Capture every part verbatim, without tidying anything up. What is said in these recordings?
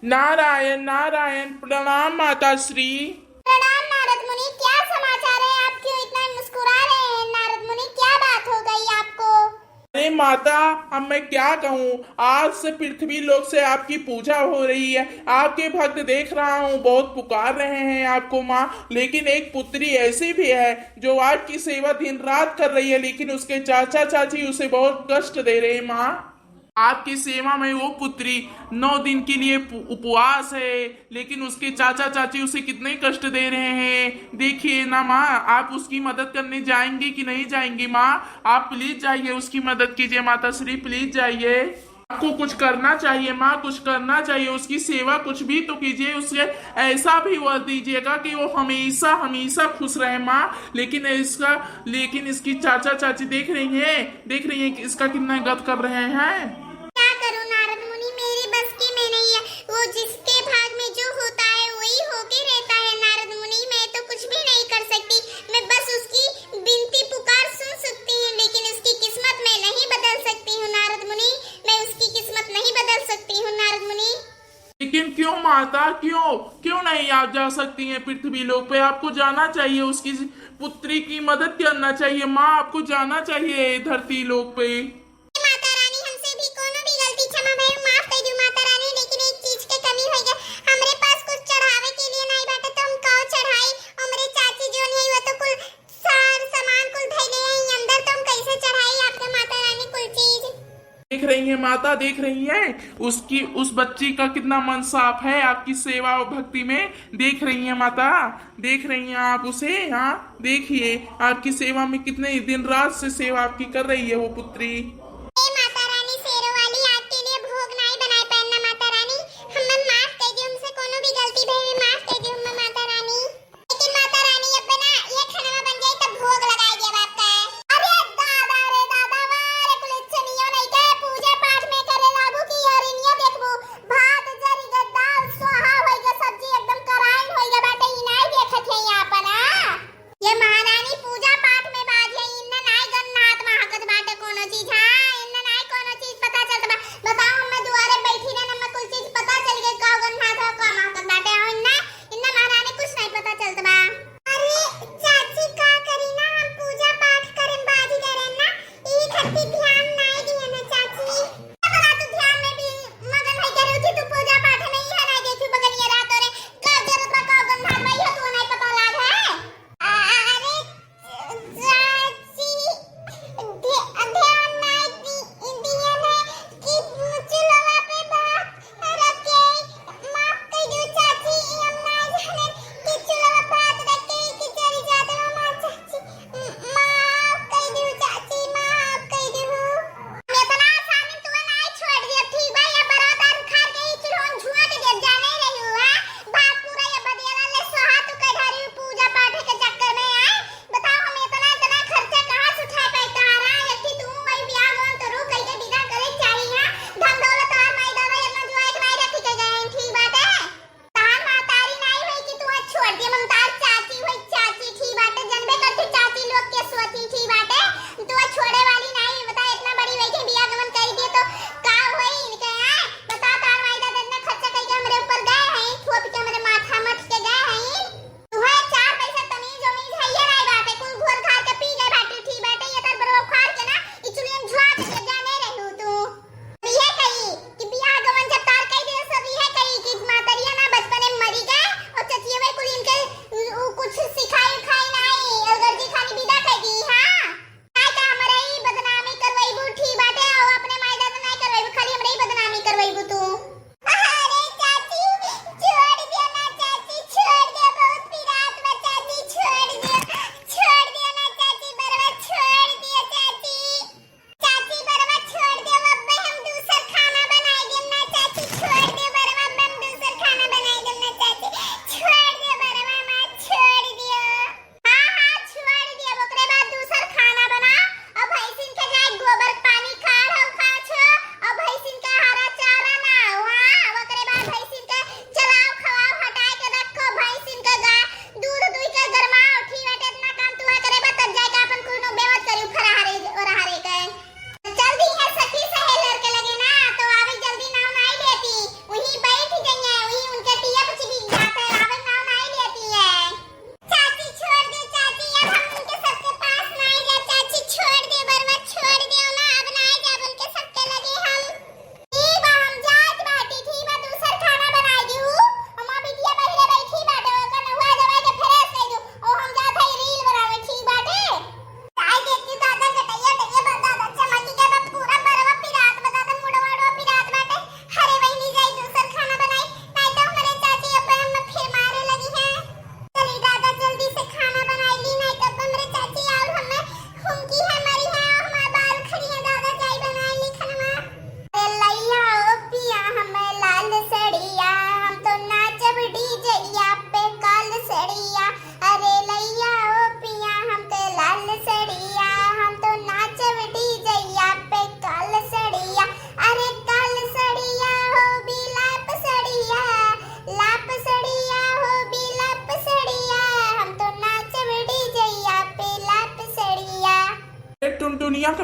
नारायण, नारायण, प्रणाम माता श्री। प्रणाम नारद मुनि, क्या समाचार है? आप क्यों इतना मुस्कुरा रहे हैं नारद मुनि? क्या बात हो गई आपको? अरे माता, अब मैं क्या कहूँ, आज से पृथ्वी लोक से आपकी पूजा हो रही है। आपके भक्त देख रहा हूँ, बहुत पुकार रहे हैं आपको माँ, लेकिन एक पुत्री ऐसी भी है जो आपकी सेवा दिन रात कर रही है, लेकिन उसके चाचा चाची उसे बहुत कष्ट दे रहे हैं माँ। आपकी सेवा में वो पुत्री नौ दिन के लिए पु-, उपवास है, लेकिन उसके चाचा चाची उसे कितने कष्ट दे रहे हैं। देखिए ना माँ, आप उसकी मदद करने जाएंगे कि नहीं जाएंगे माँ? आप प्लीज जाइए उसकी मदद कीजिए माता श्री, प्लीज जाइए। आपको कुछ करना चाहिए माँ, कुछ करना चाहिए, उसकी सेवा कुछ भी तो कीजिए, उसे ऐसा भी वर दीजिएगा कि वो हमेशा हमेशा खुश रहे माँ। लेकिन इसका लेकिन इसकी चाचा चाची देख रही हैं, देख रही हैं कि इसका कितना गत कर रहे हैं। क्या करूं नारद मुनि, मेरे बस की में नहीं है। वो जिसके भाग में जो होता है वही होके रहता है नारद मुनि, मैं तो कुछ भी नहीं कर सकती। मैं बस उसकी बिनती पुकार सुन सकती हूँ, लेकिन उसकी किस्मत मैं नहीं बदल सकती हूँ नारद मुनि, मैं उसकी किस्मत नहीं बदल सकती हूँ नारद मुनि। लेकिन क्यों माता, क्यों, क्यों नहीं आप जा सकती हैं पृथ्वी लोक पे? आपको जाना चाहिए, उसकी पुत्री की मदद करना चाहिए माँ, आपको जाना चाहिए धरती लोक पे। माता रानी, हमसे भी कोनो भी गलती क्षमा भइल, माफ कर दू माता रानी, लेकिन एक चीज के कमी होइ गया, हमरे पास कुछ चढ़ावे के लिए नहीं बाटे, तो हम का चढ़ाई? हमरे चाची जोन है, वो तो कुल सार सामान कुल धइले हैं अंदर, तो हम कैसे चढ़ाई आपके माता रानी कुल चीज? देख रही हैं माता, देख रही हैं, उसकी, उस बच्ची का कितना मन साफ है आपकी सेवा और भक्ति में। देख रही हैं माता, देख रही हैं आप उसे, हाँ, देखिए आपकी सेवा में कितने दिन रात से सेवा आपकी कर रही है वो पुत्री। ए माता रानी शेरों वाली, आपके लिए भोग नाई बनाए पाएन ना माता रानी, हमें माफ कर दियो, हमसे कोनो भी गलती भई, माफ कर दियो हमें माता रानी। लेकिन माता रानी, अब ना ये खाना बन जाए तब भोग लगाए दिया बाप का। अरे दादा रे दादा, वाह रे कुलच्छनियो नहीं के पूजा पाठ में करे लागू कि हरिनिया देखबू, भात जरी ग दाल स्वाहा होई ग, सब्जी एकदम कराइन होई ग बाटे, ई नाई देखत है यहाँ पर ना। ये महारानी पूजा पाठ में बाज है, इन्ना नाई गन्ना हाथ में हकत बाटे कोनो चीज, हाँ।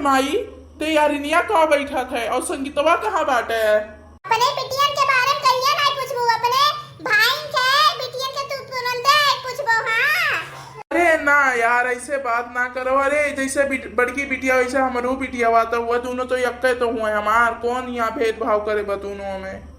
माई, ते यारिनिया कहाँ बैठत है और संगीतवा कहाँ बाटे? अपने बिटियन के बारे में कहिया नहीं पूछबू, अपने भाई के बिटियन के तू तुरंते पूछबो, हाँ? अरे ना यार, ऐसे बात ना करो। अरे जैसे बिट-, बड़की बिटिया वैसे हमरो बिटिया बा, तो वो दोनों तो यक्के तो हुए हमार, कौन यहाँ भेदभाव करे बा दोनों में?